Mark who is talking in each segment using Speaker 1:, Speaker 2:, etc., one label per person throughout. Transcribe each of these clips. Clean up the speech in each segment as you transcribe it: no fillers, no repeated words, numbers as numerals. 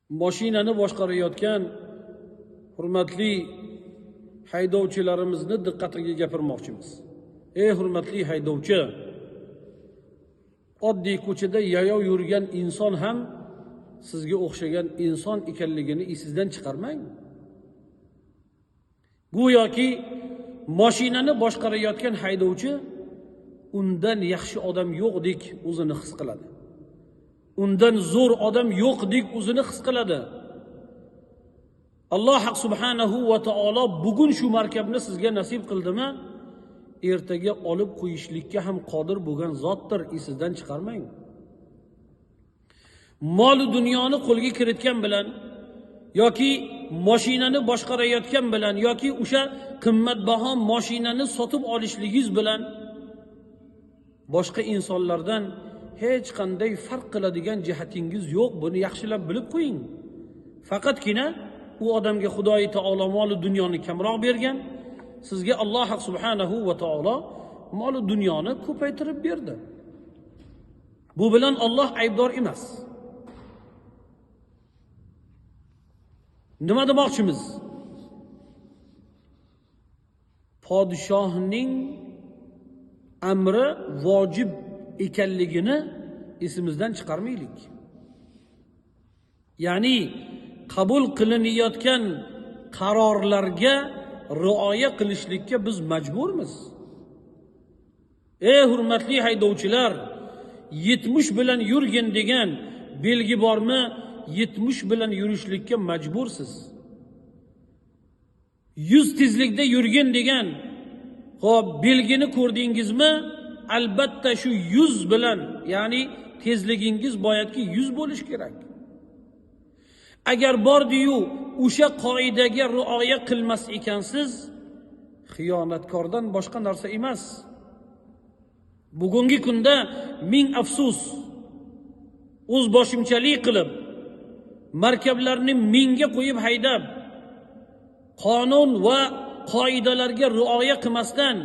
Speaker 1: Mashinani boshqarayotgan hurmatli haydovchilarimizni diqqatiga gapirmoqchimiz. Ey hurmatli haydovchi, oddiy ko'chada yayov yurgan inson ham sizga o'xshagan inson ekanligini esingizdan chiqarmang. Go'yoki mashinani boshqarayotgan haydovchi undan yaxshi odam yo'qdek o'zini his qiladi. Undan zo'r odam yo'qdek o'zini his qiladi. Alloh subhanahu va taolo bugun shu markabni sizga nasib qildimi, ertaga olib qo'yishlikka ham qodir bo'lgan zotdir, esingizdan chiqarmang. Mol dunyoni qo'lga kiritgan bilan yoki mashinani boshqarayotgan bilan yoki o'sha qimmatbaho mashinani sotib olishligingiz bilan boshqa insonlardan hech qanday farq qiladigan jihatingiz yo'q. Buni yaxshilab bilib qo'ying. Faqatgina u odamga Xudoyi taolo mol dunyoni kamroq bergan, sizga Alloh subhanahu va taolo mol dunyoni ko'paytirib berdi. Bu bilan Alloh aybdor emas. Nima demoqchimiz? Podshohning amri vojib ekanligini esimizdan chiqarmaylik. Ya'ni qabul qilinayotgan qarorlarga rioya qilishlikka biz majburmiz. Ey hurmatli haydovchilar, 70 bilan yurgin degan belgi bormi? 70 bilan yurishlikka majbursiz. 100 tezlikda yurgin degan xo'p belgini ko'rdingizmi? Albatta shu 100 bilan, ya'ni tezligingiz boyatki 100 bo'lish kerak. Agar bordi-yu o'sha qoidaga rioya qilmas ekansiz, xiyonatkordan boshqa narsa emas. Bugungi kunda ming afsus, o'z boshimchalik qilib, markablarni mingga qo'yib haydab, qonun va qoidalarga rioya qilmasdan,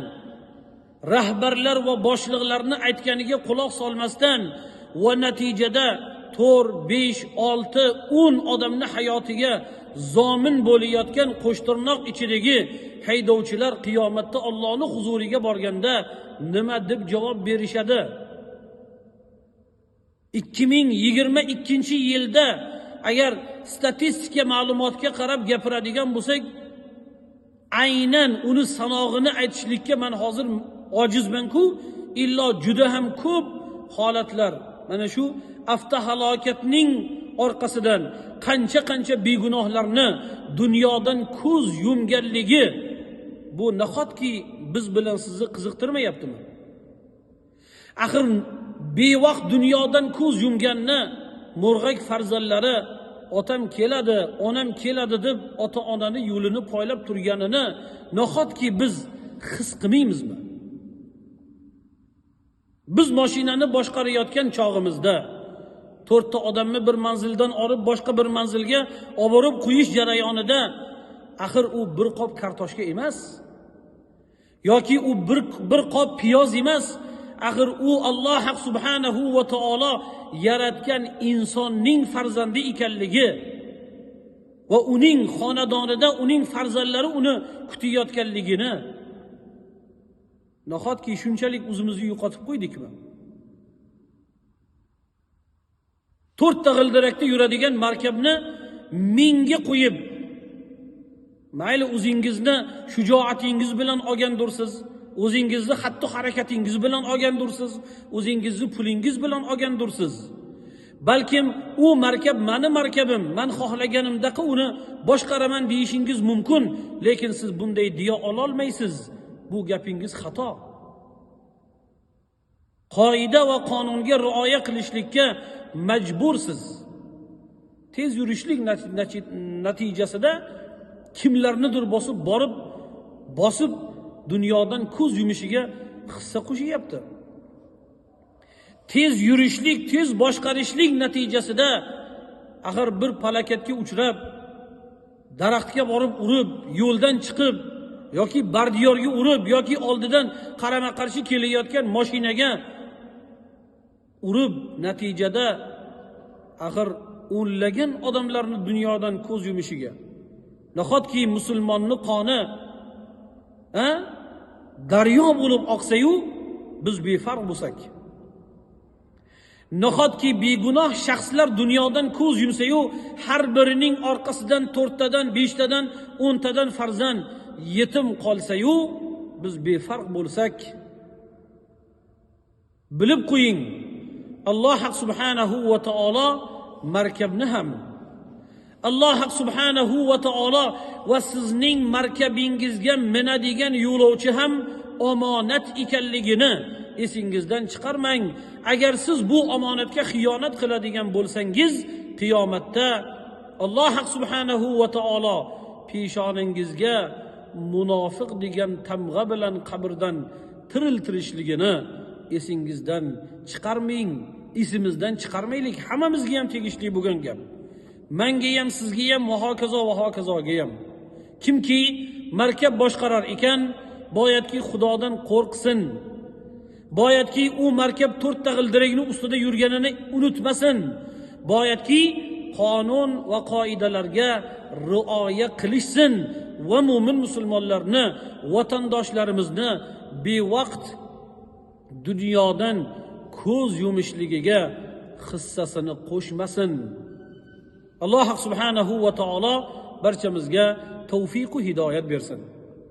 Speaker 1: rahbarlar va boshliqlarni aytganiga quloq solmasdan va natijada 4, 5, 6, 10 odamni hayotiga zomin bo'layotgan qo'shtirnoq ichidagi haydovchilar qiyomatda Allohning huzuriga borganda nima deb javob berishadi? 2022-yilda agar statistika ma'lumotga qarab gapiradigan bo'lsak, aynan uni sanog'ini aytishlikka men hozir ojizman-ku, illo juda ham ko'p holatlar mana shu avtohalokatning orqasidan qancha-qancha begunohlarni dunyodan ko'z yumganligi bu nahotki biz bilan sizni qiziqtirmayaptimi? Axir bevaqt dunyodan ko'z yumganni mo'rg'ak farzandlari otam keladi, onam keladi deb ota-onani yo'lini poylab turganini nahotki biz his qilmaymizmi? Biz mashinani boshqarayotgan chog'imizda 4 ta odamni bir manzildan olib boshqa bir manzilga olib qo'yish jarayonida axir u bir qop kartoshka emas yoki u bir qop piyoz emas, axir u Alloh subhanahu va taolo yaratgan insonning farzandi ekanligi va uning xonadonida uning farzandlari uni kutayotganligini nahotki shunchalik o'zimizni yo'qotib qo'ydikmi? 4 ta g'ildirakda yuradigan markabni mingga qo'yib, mayli o'zingizni shujoatingiz bilan olgandursiz, o'zingizni xatti harakatingiz bilan olgandursiz, o'zingizni pulingiz bilan olgandursiz. Balkim u markab meni markabim, men xohlaganimdaqa uni boshqaraman deyishingiz mumkin, lekin siz bunday deya ololmaysiz. Bu gapingiz xato. Qoida va qonunga rioya qilishlikka majbursiz. Tez yurishlik natijasida kimlarnidir bosib borib, bosib dunyodan ko'z yumishiga hissa qo'shyapti. Tez yurishlik, tez boshqarishlik natijasida axir bir palakatga uchrab, daraxtga borib urib, yo'ldan chiqib yoki bardiyorga urib yoki oldidan qarama-qarshi kelayotgan mashinaga urib, natijada axir o'nlagan odamlarni dunyodan ko'z yumishiga, nahotki musulmonni qoni daryo bo'lib oqsa-yu biz befarq bo'lsak, nahotki begunoh shaxslar dunyodan ko'z yumsa-yu har birining orqasidan 4 tadan, 5 tadan, 10 tadan farzand yetim qolsa-yu biz befarq bo'lsak, bilib qo'ying, Alloh subhanahu va taolo markabni ham, Alloh subhanahu va taolo va sizning markabingizga minadigan yo'lovchi ham omonat ekanligini esingizdan chiqarmang. Agar siz bu omonatga xiyonat qiladigan bo'lsangiz, qiyomatda Alloh subhanahu va taolo peshonangizga munofiq degan tamg'a bilan qabrdan tiriltirishligini esingizdan chiqarmang, esimizdan chiqarmaylik. Hammamizga ham tegishli bo'lgan gap. Menga ham, sizga ham, va hokazo va hokazoga ham. Kimki markab boshqarar ekan, boyatki Xudodan qo'rqsin. Boyatki u markab 4 ta g'ildiragini ustida yurganini unutmasin. Boyatki qonun va qoidalarga rioya qilishsin va mo'min musulmonlarni, vatandoshlarimizni bevaqt dunyodan ko'z yumishligiga hissasini qo'shmasin. Alloh subhanahu va taolo barchamizga tavfiq va hidoyat bersin.